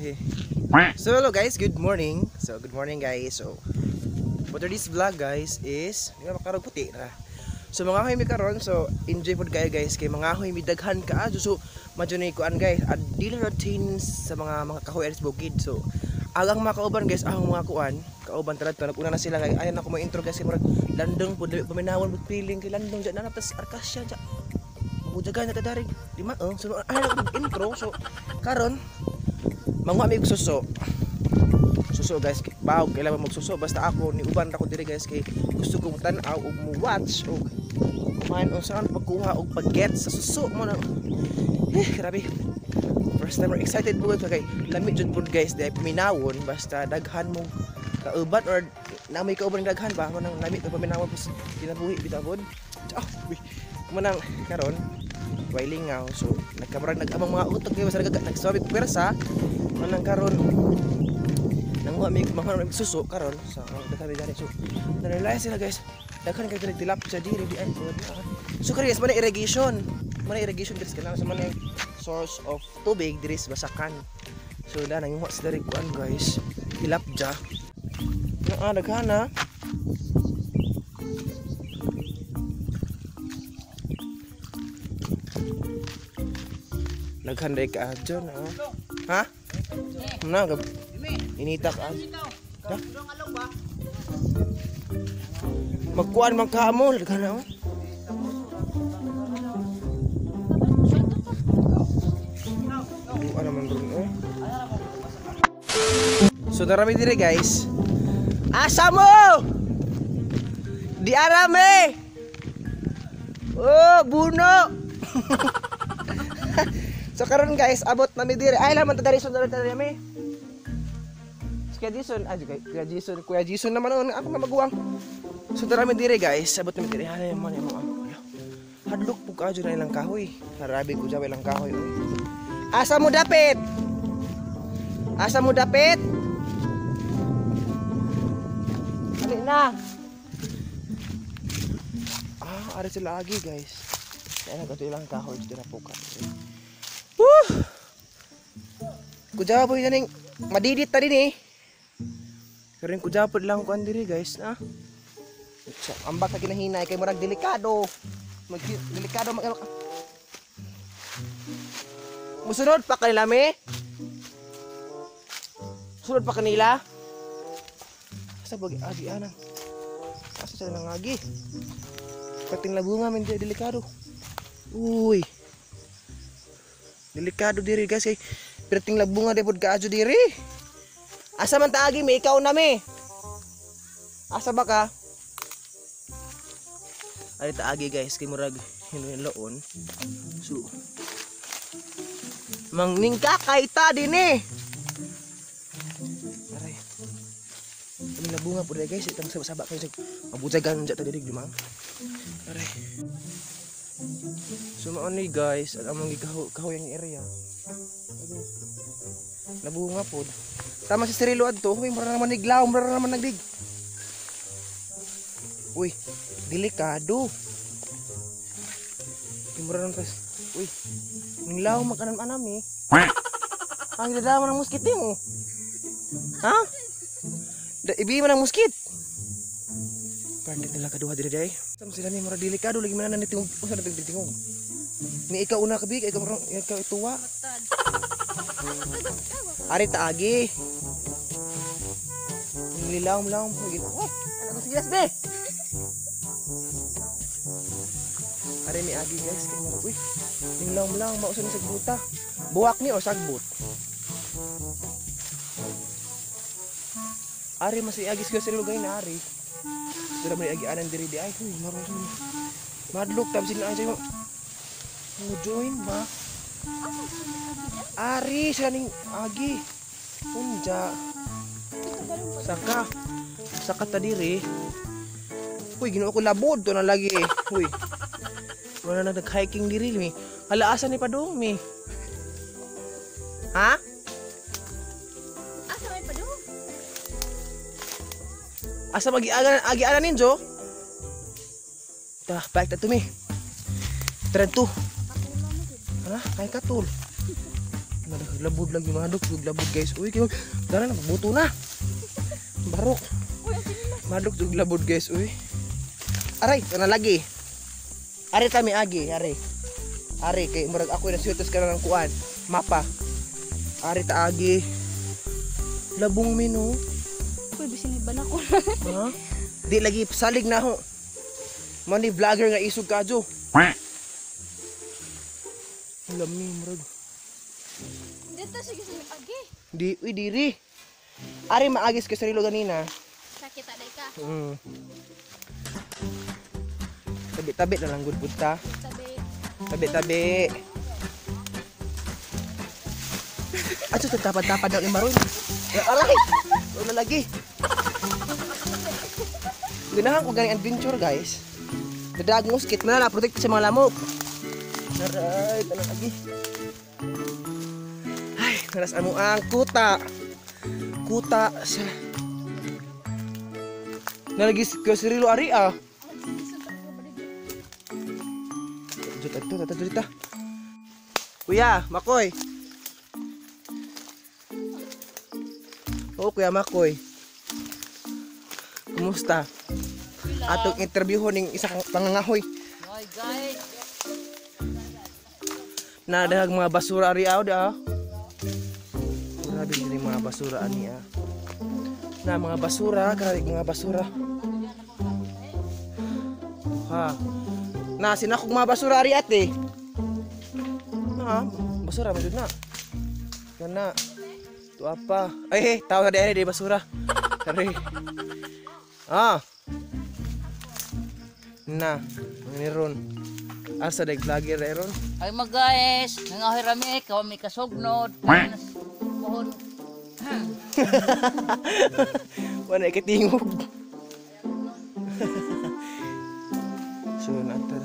So hello guys, good morning. So good morning guys. So for today's vlog guys is di ba makarog puti na. So mga hoy mi karon, so enjoy pud kayo guys kay mga hoy mi daghan ka. So madyo ni kuan guys, a daily routine sa mga kahoy aris bukid. So agang mga kauban guys, ang mga kuan, kauban tarad to naguna na sila kay ayan ako mo intro guys kay murag landong pud paminawon pud feeling kay landong dyan na tas Arkasya dyan. Mabujagan na tadarig. Di ma oh. So ayan ako intro. So karon manguha mi og suso. Suso guys, baog kailangan magsuso basta ako ni uban ra ko diri guys kay gusto ko tan-aw og mo watch og kumain unsa pagkuha og pag-get sa suso mo na. Eh, grabe. First time excited po kay lami jud pud guys dahil paminawon basta daghan mong kauban or na may kauban daghan ba mo nang lami to paminawon pus kinabuhi bitaw pod. Ah, uy. Mo nang karon way lingaw so nagkamurag nag-amang mga utok kay basta nagsabi pwersa mo nang karon nanguha mi mga suso karon sa daghan mi diri so na-realize sila guys daghan kay diri tilapia diri di ay so kari guys man irrigation diri sa kanal so man source of tubig diri sa basakan so da nanguha sila diri kuan guys tilapia na daghan na daghan dai ka adyo na ha na inita ka. Ha? Magkuan man ka mo, daghan na oh. Duha naman ron oh. So darami dire guys. Asa mo? Di arame. Oh, buno. So karon guys, abot na mi dire. Ay laman ta diri so diri mi. Kuya Jason, ay Kuya Jason, Kuya Jason naman on ako na maguwang. So darami dire guys, abot na mi dire. Hala man mo. Hadlok pug kayo na ilang kahoy. Harabi ko jaw ilang kahoy oy. Asa mo dapit? Asa mo dapit? Dali na. Ah, ari sila agi guys. Kaya na kato ilang kahoy dito na puka. Woo! Kujaw po ning madidit ta din eh. Pero yung kujapod lang kuan diri guys na. Ambak ka ginahinay kay murag delikado. Mag delikado mag musunod pa kanila me. Sunod pa kanila. Asa bagi agi anan. Asa sila nangagi. Kating labunga men delikado. Uy. Delikado diri guys kay perting labunga di pod kaadyo diri. Asa man taagi mi ikaw na mi. Asa ba ka? Ari taagi guys kay murag hinloon. So mangningka kay ta dinhi. Aray. Kami labunga pud guys itang saba kayo mabujagan ja ta diri di man. Aray. So mao ni guys ang among gikahoyang area. Nabunga pod. Tama si Cirilo adto, huy mura naman niglaw, mura naman nagdig. Uy, delikado. Mura naman tas. Uy, niglaw makanan anam eh. Ang dada man ang muskit nimo. Ha? Da ibi man ang muskit. Parang nila kaduha diri day. Sama sila ni mura delikado lagi man na tingog, usa na tingog. Ni ikaw una kabig, ikaw ikaw ituwa. Ari taagi. Nilaw-law mo gid. Oh, ano sige be. Ari mi agi guys kay murag uy. Nilaw-law mausa ni sagbuta. Buwak ni o sagbot. Ari mas iagi sa lugar na ari. Dira man agi anan diri di ay huy maron sa madlok tab sila ay mo. Mo join ba? Ari sila ning agi. Unja. Saka. Saka ta diri. Uy, Ginoo ko labod to na lagi. Uy. Wala na nag-hiking diri mi. Hala asa ni padung mi? Ha? Asa may padung? Asa magiagan agianan ninjo? Ta, balik ta to mi. Tara to. Ano? Kay katul. Labod lagi madok, labod guys. Uy, kayo. Dara na buto na. Barok. Madok jug labod guys, uy. Aray, kana lagi. Ari kami agi, ari. Ari kay murag ako nasutos ka na ng kuan, mapa. Ari ta agi. Labong mino. Uy, bisin iba na ko. Ha? Di lagi salig na ho. Money vlogger nga isog kadyo. Lami murag. Dito sige sa agi. Di, uy diri. Ari maagis kay sarilo ganina. Sakit aday ka. Tabi-tabi na lang gud punta. Tabi. Tabi-tabi. Ato tapad-tapad daw ni Maroon. Aray! Wala lagi. Ganahan ko ganing adventure guys. Dadag mo skit na na protect sa mga lamok. Aray, tanang lagi. Ay, naras amo ang kuta. Kuta sa nalagi ko Cirilo ari ah. Jut adto dito. Kuya, Makoy. Oo, Kuya Makoy. Kumusta? Atong interview ning isa kang pangangahoy. Hoy guys, Nadahag mga basura ari aw da. Grabe din mga basura ani ah. Na mga basura, grabe mga basura. Ha. Na sinakog mga basura ari ate. Na, basura man jud na. Kana. Tuwa pa. Ay, tao na di basura. Sorry. Ah. Na, ni ron. Asa dag vlogger ron? Ay mga guys, nangahoy rami, kami kasugnod. Pohon. Wala ikitingog. So, nato.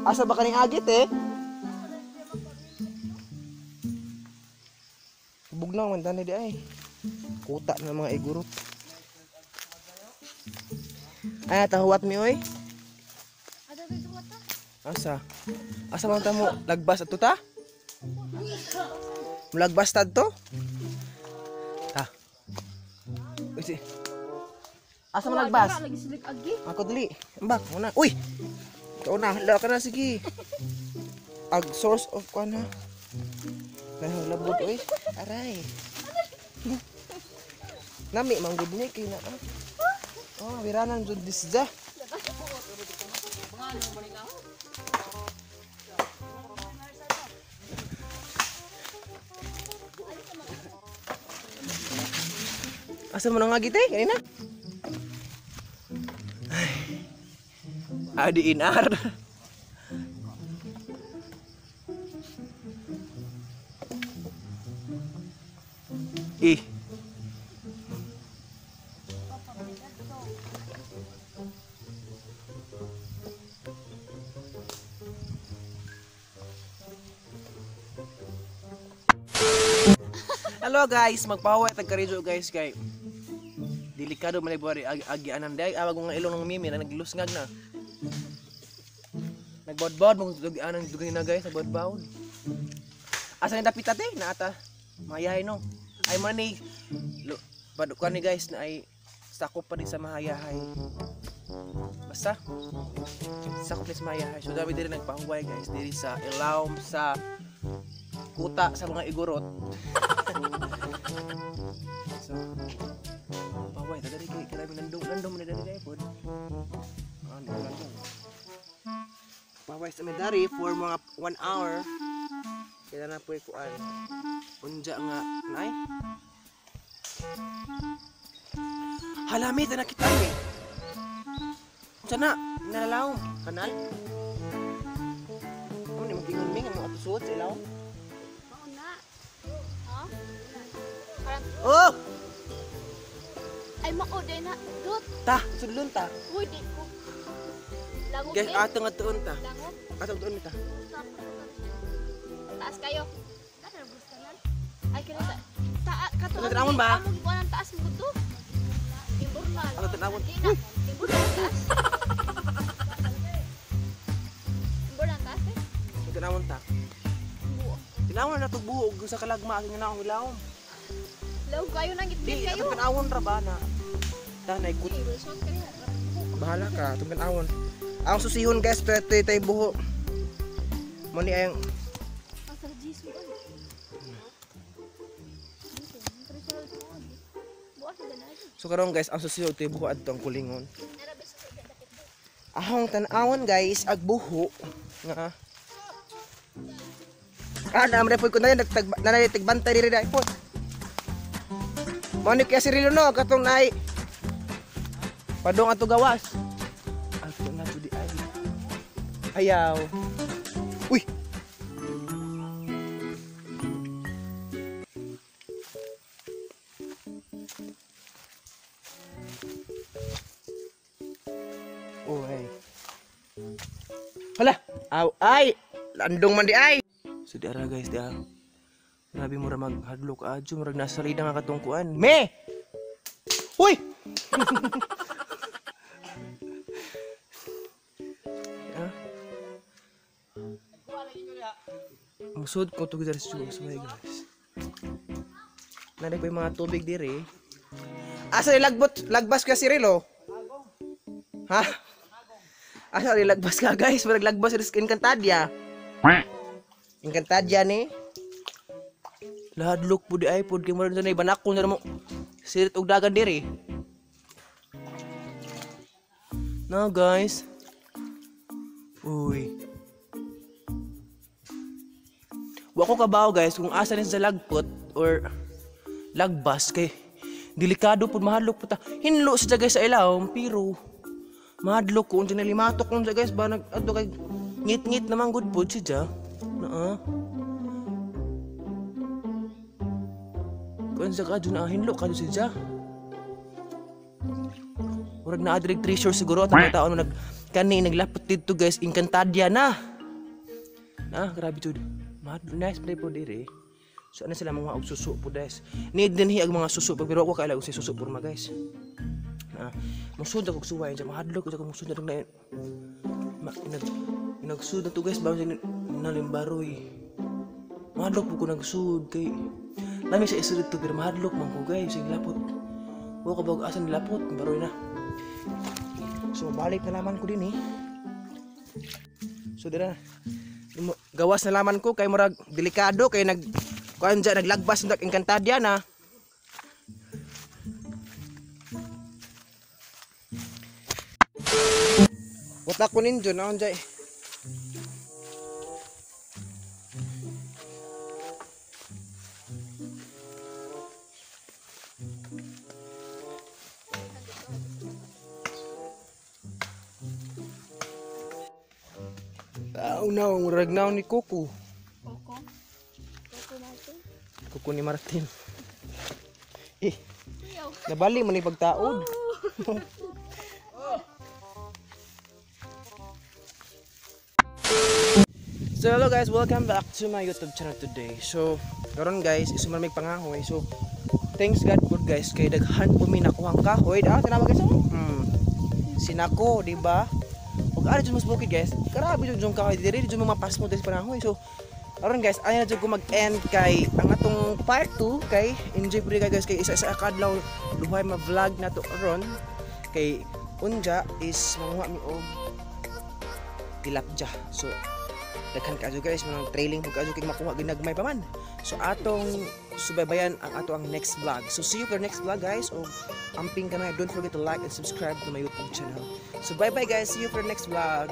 Asa ba kaning agit eh? Bugnaw man tani di ay. Kuta na mga igurot. Ay, tahuwat mi oy. Asa? Asa man ta mo lagbas ato ta? Mulagbas tad to? Ta. Uy, si. Asa man lagbas? Ako dili. Ambak muna. Uy. Ikaw na, hala ka na sige. Ag source of kuan ha. Nahang labod oy. Aray. Nami man gud ni kay na. Oh, wiranan jud disda. Asa mo na nga gite? Kanina? Ay. Adi inar. Eh. Hello guys, magpahaway tag karidyo guys kay delikado man buhari agi anan day awag mga ilong ng mimi na naglusngag na. Nagbodbod mong anang dugay na guys, nagbodbod. Asa ni dapit ate? Naata. Mayahay no. Ay man ni padukan ni guys na ay sakop pa din sa mahayahay. Basta sakop ni sa mahayahay. So dami diri nagpahuway guys diri sa ilawom sa kuta sa mga igorot. So pahuway ta diri kay grabe nandong man diri kay pod. Ah, nandong. Pahuway sa medari for mga 1 hour. Kaya na po kuan. Unja nga nay. Halami ta nakita ni. Unsa na? Nalalaw kanal. Amo ni magingon mi nga mga atusuot sa ilaw. Mauna. Ha? Oh! Ay mao day na. Dut. Ta, sudlon ta. Uy, di ko. Langog. Guys, ato nga tuon ta. Langog. Ato tuon ta. Taas kayo. Ay kini ta. Ta kato. Tanawon ba? Among kuan ang taas mo to. Imbornal. Ato tanawon. Imbornal taas. Imbornal taas eh. Tanawon ta. Tinawon na to buhog sa kalagma ang naong ilawom. Law kayo nang Di, gitgit kayo. atong tanawon ra ba na. Tanay kut. Hey, will shot kayo. Bahala ka, atong tanawon. Ang susihon guys, pero tayo buho. Mo ni ang Asa Jisu ay. Dito, traditional tuod. Bukas na na. So karon guys, ang susihon tayo buho adto ang kulingon. Ahong tan-awon guys, ag buho nga. Ah, naamre po ko na nagtag nanalig diri dai po. Mo ni kaya si Rilo no katong naay padong ato gawas. Ato na to di ay. Ayaw. Uy. Oh, hey. Hala, aw ay, landong man di ay. So di ara guys, di ara. Grabe mura maghadlok adyo, murag nasa salida nga katungkuan. Me! Uy! Ah. Musod ko tugid sa suway guys. Nari ko yung mga tubig diri. Asa ni lagbot lagbas ka si Rilo? Ha? Asa ni lagbas ka guys? Murag lagbas sa Encantadia. Encantadia ni. Lahadlok po di ay pod kay murag na banakon na mo. Sirit og dagan diri. No guys. Uy. Wa ko kabaw guys kung asa ni sa lagpot or lagbas kay delikado pud mahadlok pud ta. Hinlo siya guys sa ilawom pero mahadlok ko unsa nalimatok unsa guys ba nag adto kay ngit-ngit naman gud pud siya. Naa. Kuan sa kadyo na hinlo kadyo siya. Murag naa diri treasure siguro at ang tao nag kani naglapot didto guys Encantadia na. Na grabe jud. Nice play po diri. So ano sila mga og suso po guys. Need din hi ang mga suso pag pero ako kaila og si suso porma guys. Na musud ako suway dyan mahadlok ko musud na nagsud na to guys ba nalimbaroy. Mahadlok po ko nagsud kay lami sa isud to pero mahadlok man ko guys sing lapot. Wa ka bag asan lapot baroy na. So balik na laman ko din eh. So dira gawas na laman ko kay murag delikado kay nag kuan dyan naglagbas nag Encantadia na. Wata ko ninjo naon jay. Tao na, murag na ni Coco. Coco. Coco Martin. Coco ni Martin. Eh, nabali mo ni pagtaod. So hello guys, welcome back to my YouTube channel today. So, karon guys, isa man may pangahoy. So, thanks God po guys kay daghan po mi nakuhang kahoy. Ah, tanawa guys. Sinako, di ba? Ug ari jud mas bukid guys. Grabe jud yung kahoy diri, jud mapasmo diri sa pangahoy. So, karon guys, ayaw na jud ko mag-end kay ang atong part 2 kay enjoy pud guys kay isa-isa ka adlaw duhay ma-vlog na to ron kay unja is manguha mi og tilapja. So, daghan kayo guys, mga trailing pud kayo kay makuha ginagmay pa man. So atong subaybayan ang ato ang next vlog. So see you for next vlog guys. O amping ka na, don't forget to like and subscribe to my YouTube channel. So bye bye guys, see you for next vlog.